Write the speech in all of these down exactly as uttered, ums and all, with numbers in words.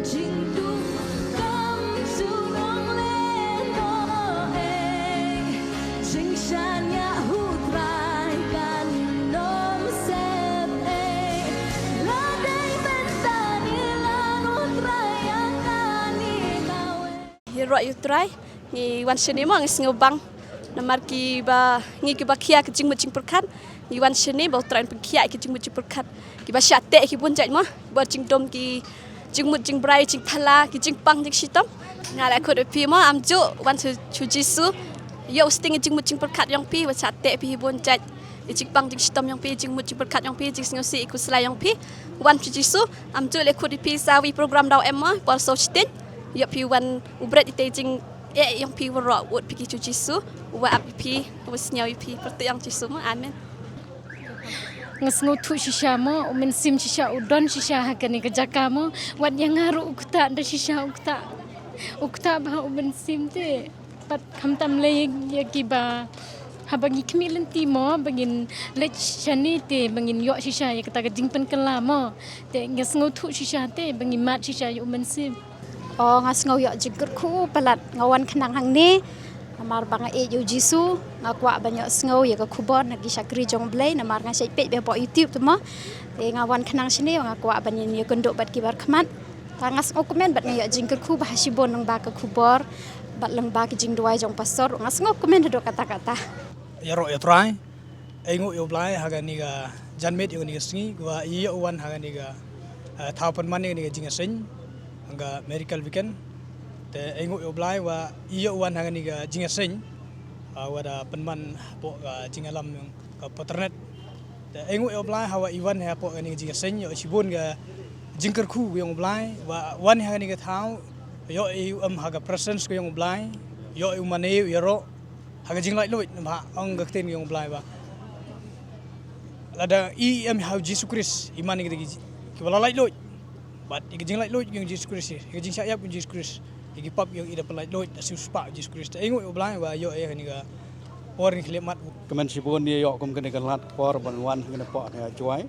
Jingdum kam ju nong lehnoh ei, jingshaniah U Trai kan ym sep ei. La dei mynta ne la U Trai ïa kane kawei. Ïaroh ïa U Trai, ngi wan shane mo ngi sngewbang. Namar kiba, ngi kiba khia ki jingmut jingpyrkhat, ngi wan shane ba U Trai un pynkhiah ki jingmut jingpyrkhat. Kiba shah teh ki bun jait mo, ba jingdum ki jingmut jingbrai, jingthala, ki jingpang jingshitom. Nga la kut ïa phi mo, am ju wan sha u Jisu. Ïoh u sting ïa jingmut jingpyrkhat jong phi, ba shah teh phi hi bun jait. Ïa jingpang jingshitom jong phi, jingmut jingpyrkhat jong phi, jingsngewsih ïa u khuslai jong phi. Wan sha u Jisu, am ju la kut ïa phi sa wi program daw em mo, por saw shiteng. Ïoh phi wan u bret ïa te jing eh jong phi waroh, wad phi ki sha u Jisu, u wa ap ïa phi, u wa sñiaw ïa phi, pyrtuh ïa u Jisu mo. Amen. Nga sngewthuh shisha mo, u Mynsiem shisha u don shisha ha kane ka jaka mo. Wat ïa nga ruh u ktah da shisha u ktah. U ktah ba u Mynsiem te. Pat khamtam lei ïa kiba haba ngi khmih lynti mo, ba ngin leit shane te, ba ngin ïoh shisha ïa kata ka jingpynkylla mo. Te nga sngewthuh shisha te, ba ngin mad shisha ïa u Mynsiem. O, nga sngew ïoh jingkyrkhu palat nga wan khnang hangne. Namar ba nga ïeit ïa u Jisu, nga kwah ban ïoh sngew ïa ka khubor na ki shakri jong U Blei, namar nga shait peit beit hapoh YouTube te mo. Te nga wan khnang shane, nga kwah ban ïakynduh bad ki bakhmat. Ta nga sngewkmen bad nga ïoh jingkyrkhu ba ha shibun lyngba ka khubor bad lyngba ki jingduwai jong pastor, nga sngewkmen haduh katta katta. Ïaroh ïa U Trai. Ainguh ïa U Blai ha kane ka janmiet, ïa kane ka sngi, wa i ïoh wan ha kane ka, eh, thaw pynman ïa kane ka jingïaseng, ha ka Miracle Weekend. Te ainguh ïa U Blai wa i ïoh wan ha kane ka jingïaseng, ah, wa da pynman hapoh ka jingïalam ka Paternet. Te ainguh ïa U Blai ha wa i wan hapoh kane ka jingïaseng, ïoh shibun ka jingkyrkhu ïong U Blai, wa wan ha kane ka thaw, ïoh i u em ha ka presence ka ïong U Blai, ïoh i u mane u ïaroh ha ka jinglaitluid, namar ong ka ktien ka ïong U Blai ba lada i em ha u Jisu Khrist, i man ïa ki, ki ba la laitluid. Bad ïa ka jinglaitluid ïong Jisu Khrist, ïa ka jingshah ïap ïong Jisu Khrist, ïa ki pap ïong i da pynlaitluid, da siewspah Jisu Khrist. Te ainguh ïa U Blai ba ïoh ïa kane ka por ngi khlem mat. Kmen shibun ïa ïoh kum kane ka lad por ban wan ha kane ka por ha Jowai.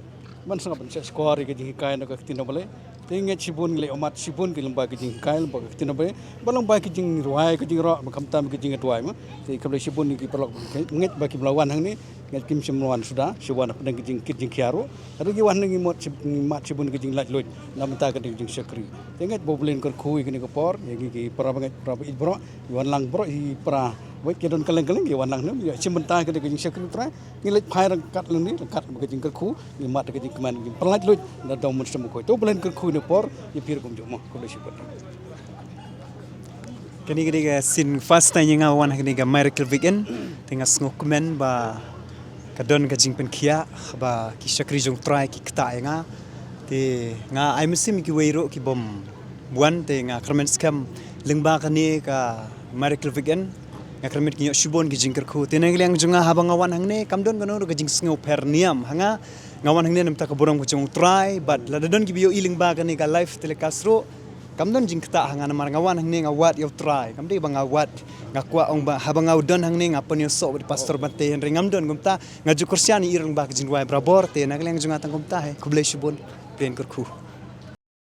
Ban sngap ban shah skor ïa ka jinghikai na ka ktien U Blei. Te ngeit shibun ngi leh ummat shibun ki lyngba ki jinghikai, lyngba ki ktien U Blei, ba lyngba ki jingrwai, ki jingroh, ba khamtam ki jingduwai mo. Te khublei shibun ki paralok, ngeit ba kim la wan hangne, ngeit kim shym la wan suda, shu wan hapdeng ki jingkit jingkhia ruh. Hynrei ngi wan hangne ngi mut shib-, ngi mad shibun ki jinglaitluid na bynta ka dei jingshakri. Te ngeit ba U Blei un kyrkhu ïa kane ka por, ïa ngi ki para bangeit, para ba ïeit baroh, ngi wan lang baroh, ïa para bangeit ki don kylleng kylleng, ngi wan lang hangne, ïa shim bynta ka dei ka jingshakri U Trai. Ngi leit phai ryngkat lynti, ryngkat bad ka jingkyrkhu, ngi mad ka jingkmen, ngi pynlaitluid na dong mynsiem bakhuid. To U Blei un kyrkhu ïa kane ka por, ïa phi ruh kumjuh mo, khublei shibun. Kane ka dei ka sien first time ïa nga wan ha kane ka Miracle Weekend, te nga sngewkmen ba ka don ka jingpynkhiah, ba ki shakri jong U Trai ki ktah ïa nga. Te nga ai mynsiem ïa kiwei ruh ki bym wan, te nga kyrmen skhem lyngba kane ka Miracle Weekend. Nga kyrmen ki ïoh shibun ki jingkyrkhu. Te na ka liang jong nga haba nga wan hangne, kam don kano ruh ka jingsngew pher niam ha nga. Nga wan hangne na bynta ka burom ka jong U Trai, bad lada don kiba ïohi lyngba kane ka live telecast ruh, kam don jingktah ha nga namar nga wan hangne nga wad ïa U Trai. Kam dei ba nga wad, nga kwah ong ba haba nga don hangne nga pynïasoh bad Pastor Bante, hynrei ngam don kumta. Nga ju kyrshan ïa i lyngba ka jingduwai barabor, te na ka liang jong nga tang kumta hi. Khublei shibun, U Blei un kyrkhu.